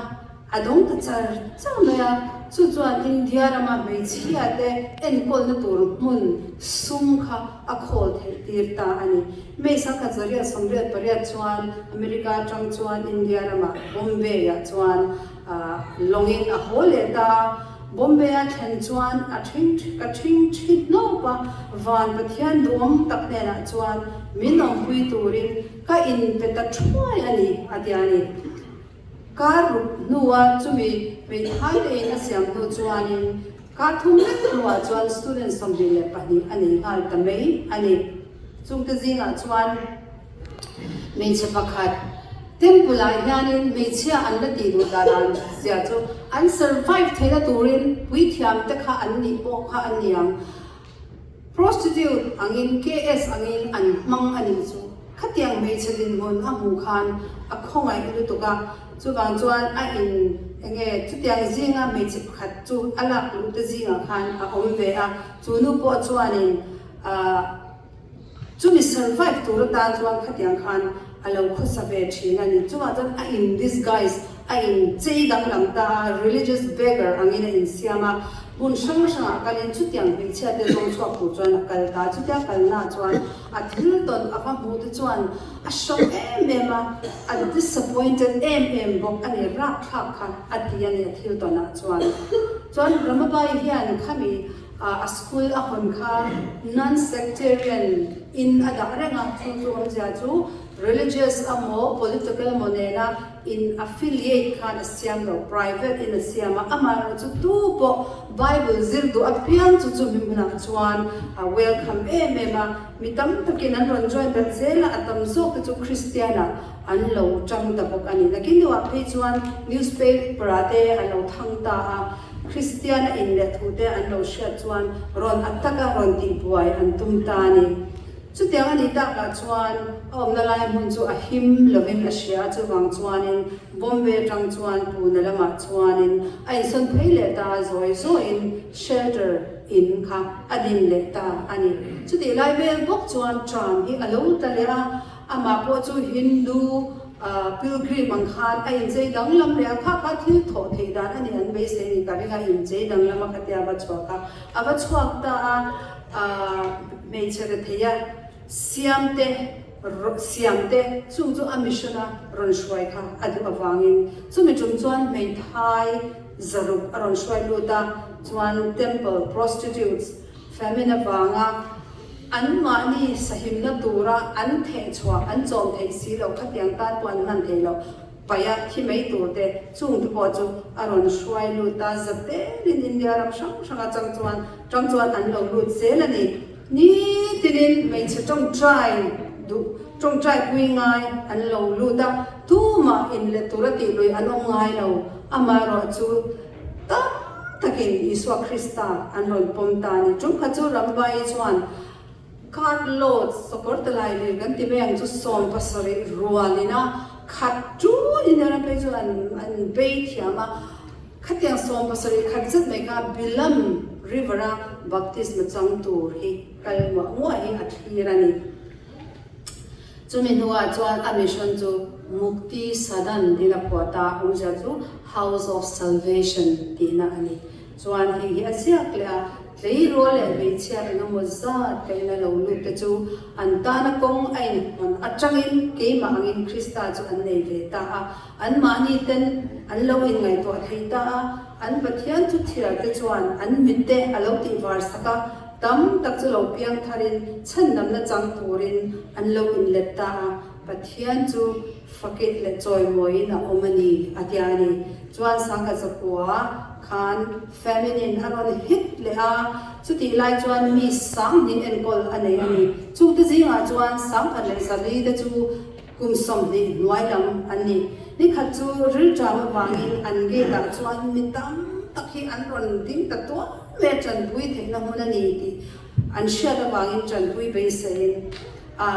a dawng ta char char mai a, chu chuan India rama hmeichhia te enkawlna tur hmun sum kha a khawl theih tir ta a ni. May sangkhat zariat 88 chuan America atang chuan India ramah Bombay ah chuan ahh lawngin a haw leh ta a. Bombay-a thlen chuan a ṭhing ka ṭhing ṭhi hnawp a, Van Pathian duhawm tak hnenah chuan min awmpui turin ka inpe ta ṭhuai a ni, a ti a ni. Kar ruk hnua chumi hmeithai tein a siam hnu chuanin kar thum lek hnuah chuan student 22 a nei nghal ta mai a ni. Chungte zingah chuan. Hmeichhe pakhat, Temple ah hianin hmeichhia an la tih duh dan an zia chu an survive theihna turin puithiam te kha an nih pawh kha a niang. Prostitute angin KS angin an hmang a nih chu. Khatiang hmeichhe dinhmun a hmuh khan a khawngaih lutuk a, chuvang chuan a in enge chutiang zinga hmeichhe pakhat chu a lak luh te zingah khan a awm ve a, chu nu pawh chuanin ahh. Chumi survive tur atan chuan khatiang khan a lo khawsa ve thin a ni. Chungah chuan a in disguise, a in chei danglam ta a, religious beggar angin a insiam a, hmun hrang hrangah kalin chutiang hmeichhia te zawng chhuak tur chuan a kal ta. Chutia kalnaah chuan a thil tawn a va hmuh te chuan a shock em em a, a disappointed em em bawk a ni, rapthlak kha a ti a ni a thil tawnah chuan. Chuan Ramabai hian khami A school a hawn kha non-sectarian in a dah reng a, chu chu awmzia chu religious emaw political emaw nena in affiliate khan a siam lo, private in a siam a, amaherawh chu tu pawh Bible zir duh apiang chu chumi hmunah chuan a welcome em em a, mi tam takin an rawn join belh zel a, a tam zawk te chu Christian ah an lo tang ta bawk a ni. Nakin deuhah phei chuan newspaper ah te a lo thang ta a. Kristiana inleh thute an lo hriat chuan rawn a taka rawn tihbuai an tum ta a ni. Chutiang a nih takah chuan a awmna lai hmun chu a him lovin a hria a, chuvang chuanin Bombay atang chuan Pune lamah chuanin a insawn phei leh ta a, zawi zawiin shelter in kha a din leh ta a ni. Chutih lai vel bawk chuan tram hi a lo tla leh a, Amah pawh chu Hindu pilgrim ang khan a inchei danglam leh a, kha kha thil thawh theih dan a ni an beisei ni ka ring a, inchei danglam a khatia a va chhuak a, a va chhuak ta a, hmeichhe rethei a siam te siam te chung chu a mission a rawn hruai kha a duh avangin chumi tum chuan hmeithai zaruk a rawn hruai lut a, chuan temple prostitutes Famine avanga anmahni sahimna tura an thehchhuah, an chawm theih si loh khatiang tan pawh an hman thei loh paih a thi mai tur te chung te pawh chu a rawn hruai lut a, za telin India ram hrang hranga chang chuan tang chuan an lo lut zel a ni. Nitinin hmeichhe tawngtai duh. Tawngtai pui ngai an lo lut a, tumah inlet tura tih lui an awm ngai lo. Amaherawhchu tam takin Isua Krista an rawn pawm ta a ni. Tumkhat chu Rambai chuan Cart load sawkawr talai lir kan ti mai ang chu 70 rualin a khat ṭun in ram phei chu an an bei thiam a, khatiang 70 khat zet mai kha Bilam River a baptisma chang tur hi kal muah muah hi a thlir a ni. Chumi hnuah chuan a mission chu Mukti Sadan tiin a phuah ta, awmzia chu House of Salvation tihna a ni. Chuan hei hi a ziak leh a, tleirawl leh hmeichhia engemaw zat ka ina lo lut te chu an tana kawng a inhawn atangin keimah angin Krista chu an nei ve ta a, anmahni ten an lo inngaihtuah thei ta a, an Pathian chu thiar te chuan an mitte a lo tihvar sak a, tam tak chu lo piang tharin chhandamna chang turin an lo inlet ta a, Pathian chu fakit leh chawimawiin a awm a ni, a tia a ni. Chuan sangha zakua khan famine a rawn hit leh a, chutih lai chuan mi sanghnih enkawl a nei a ni. Chungte zingah chuan 1104 te chu kum 20 hnuai lam an ni. Nikhat chu rilṭam avangin an gate ah chuan mi tam tak hi an rawn ding ta tuam mai a, ṭanpui theihna hmun a ni tih an hriat avangin ṭanpui beiseiin a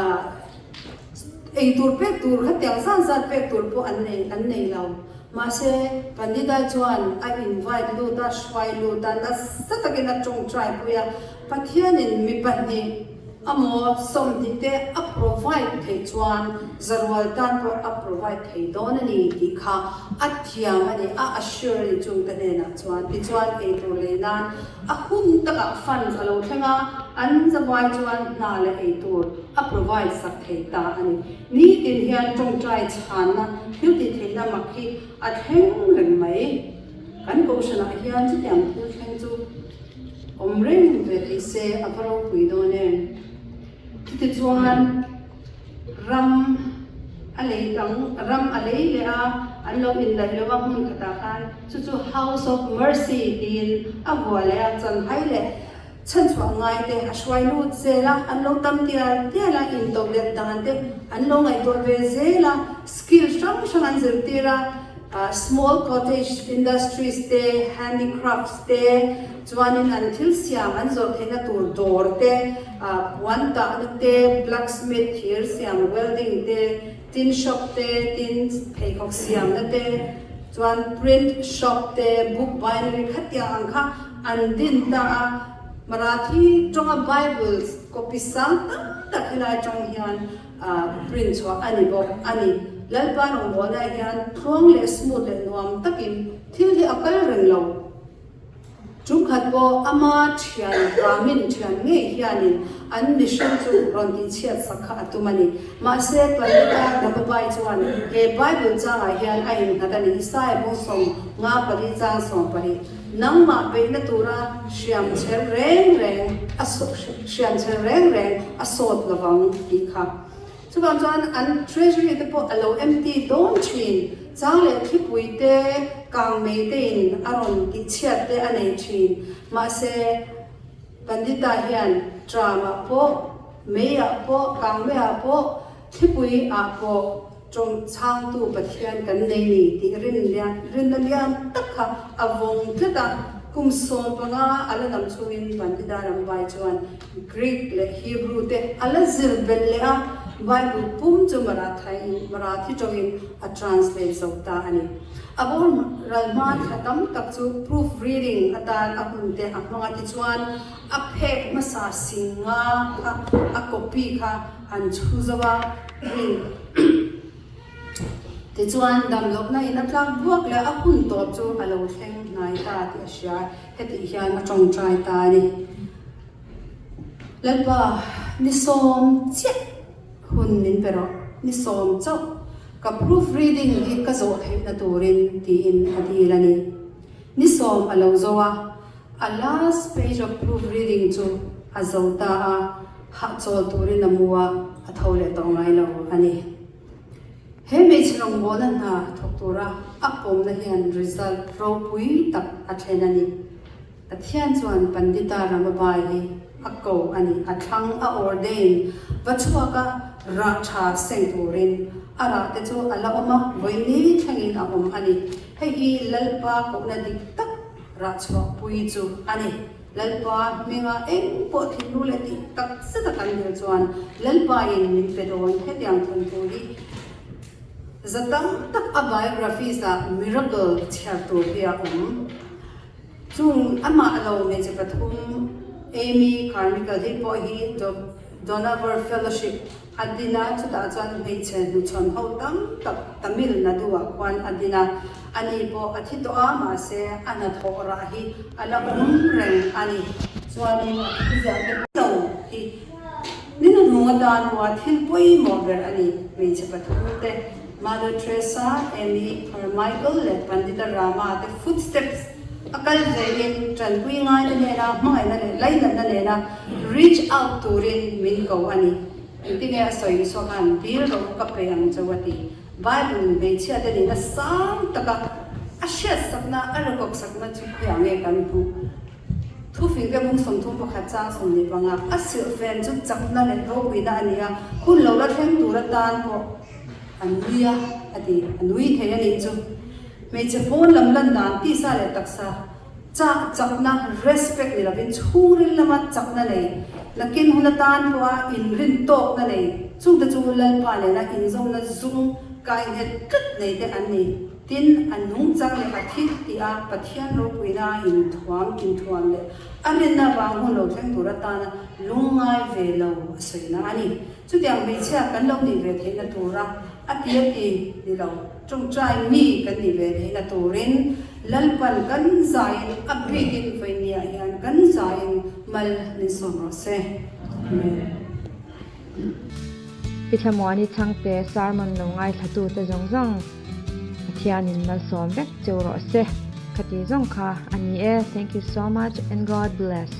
Eitur pek tur khatiang zat zat pek tur pawh an nei an nei lo. Mahse, Pandita chuan a invite lut a, hruai lut a, nasa takin a tawngtai pui a, Pathianin mi pahnih amaw 20 te a provide theih chuan zarual tan pawh a provide thei dawn a ni tih kha a thiam a ni, a assure a ni chungte hnenah chuan. Tichuan, eitur lei nan A hun takah funds a lo thleng a, an zavai chuan hna leh ei tur a provide sak thei ta a ni. Nitin hian tawngtai chhanna thil tih theihna mak hi a thleng reng mai. Kan kohhranah hian chutiang thil thleng chu awm reng ve thei se a va ropui dawn em? Chutichuan. Ram a lei dang, ram a lei leh a, an lo indaih lo a hmun khatah khan chu chu House of Mercy tiin a vuah leh a, chanhai leh chhanchhuah ngai te a hruai lut zel a, an lo tam tial tial a, into let dan te an lo ngaihtuah ve zel a, skill hrang hrang an zirtir a, small cottage industries te, handicrafts te, chuanin an thil siam an zawrh theihna tur dawr te, Puan tahna te, blacksmith, thir siam, welding te, tin shop te, tin pheikhawk siamna te, chuan print shop te, book bindery khatiang ang kha an din ta a. Marathi tawnga Bible copy sang tam tak helai tawng hian print chhuah a ni bawk a ni. Lalpa rawngbawlnaah hian tluang leh smooth leh nuam takin thil hi a kal reng lo. Chungkhat pawh ama thian Brahmin thian ngei hianin an mihring chu rawn tihchhiat sak kha a tum a ni. Mahse, Pandita Ramabai chuan he Bible changah hian a innghat a ni, Isaiah bung 54 chang 10, Nangmah beihna tura hriam cher reng reng a hriam cher reng reng a sawt lovang tih kha. Chuvang chuan an treasury te pawh a lo empty dawn thin. Chang leh thlipui te, kangmei te in a rawn tihchhiat te a nei thin. Mahse, Pandita hian tram ah pawh, mei ah pawh, kangmei ah pawh, thlipui ah pawh tawng chhangtu Pathian kan nei ni tih rinna lian tak kha a vawng tlat a. Kum 15 a la dam chungin Pandita Rambai chuan Greek leh Hebrew te a la zir belh leh a, Bible pum chu Marathi tawngin a translate zo ta a ni. A bawr ral hma thla tam tak chu proof reading atan a hun te a hmang a, tichuan a phek hmasa singa kha a copy kha an chhu zo a, hei tichuan damlohna in a tlak buak leh a hun tawp chu a lo thleng hnai ta tih a hria. Hetih hian a tawngtai ta a ni. Lalpa, ni sawm chiah hun min pe rawh, ni sawm chauh ka proof reading hi ka zawh theihna turin tiin a dil a ni. Ni sawm a lo zo a, a last page of proof reading chu a zo ta a, hahchawl turin a mu a, a tho leh tawh ngai lo a ni. He hmeichhe rawngbawlna hna thawk tura a pawmna hian result ropui tak a thlen a ni. Pathian chuan Pandita Ramabai hi a ko a ni, a thlang, a ordain, va chhuak a. rah tha seng turin a rah te chu a la awm a, vawi ni thlengin a awm a ni. Hei hi Lalpa kohna dik tak rah chhuahpui chu a ni. Lalpa hminga eng pawh thinlung leh tih tak zet a kan dil chuan Lalpa in min pe dawn hetiang thawnthu hi za tam tak a biographies ah miracle chhiar tur hi a awm. Chung amah lo hmeichhe pathum Amy Carmichael hi pawh hi Dohnavur Fellowship a din a, chutah chuan hmeichhe hnuchhawn ho tam tak Tamil Nadu-ah khuan a din a, ani pawh a thi tawh a, mahse a hnathawh rah hi a la awm reng a ni. Chuanin a thuziah te pawh lo hi ni hnuhnung atan pawha thil pawimawh ber a ni. Hmeichhe pathum te Mother Teresa, Amy Carmichael leh Pandita Rama te footsteps a kal vein tanpui ngaite hnena hmangaihna leh lainatna nena reach out turin min ko a ni. Engtinge a sawi Isua khan dil ro ka pe ang cheu a ti. Bible in hmeichhia te nihna sang taka a hriatsakna a rekawksakna chu khawiah nge kan hmuh? Thufing te bung 31 chang 25 a silhfen chu chakna leh ropuina a ni a, hun lo la thleng tur atan pawh a nui a a ti, a nui thei a nih chu. Hmeichhe pawn lam lan dan tisa leh taksa chah chakna respect ni lovin chhungril lama chakna nei, nakin hun atan pawha inrin tawkna nei, chungte chu Lalpa nena inzawmna zum kainghet tlat nei te an ni. Tin, a nungchang leh a thil tih a Pathian ropuina a inthuam inthuam leh a rinna vang hun lo thleng tur atana lungngai ve lo a sawina a ni. Chutiang hmeichhia kan lo nih ve theihna tura a ti a ti ni lo, tawngtai mi kan nih ve theihna turin Lalpan kan zaiin a bikin vawinia hian kan zaiin mal min sawm rawh se. Amen. Pi Thlamuani chhangte sermon lo ngaithlatute zawng zawng Pathianin malsawm vek cheu rawh se. Khati zawng kha a ni e. Thank you so much and God bless.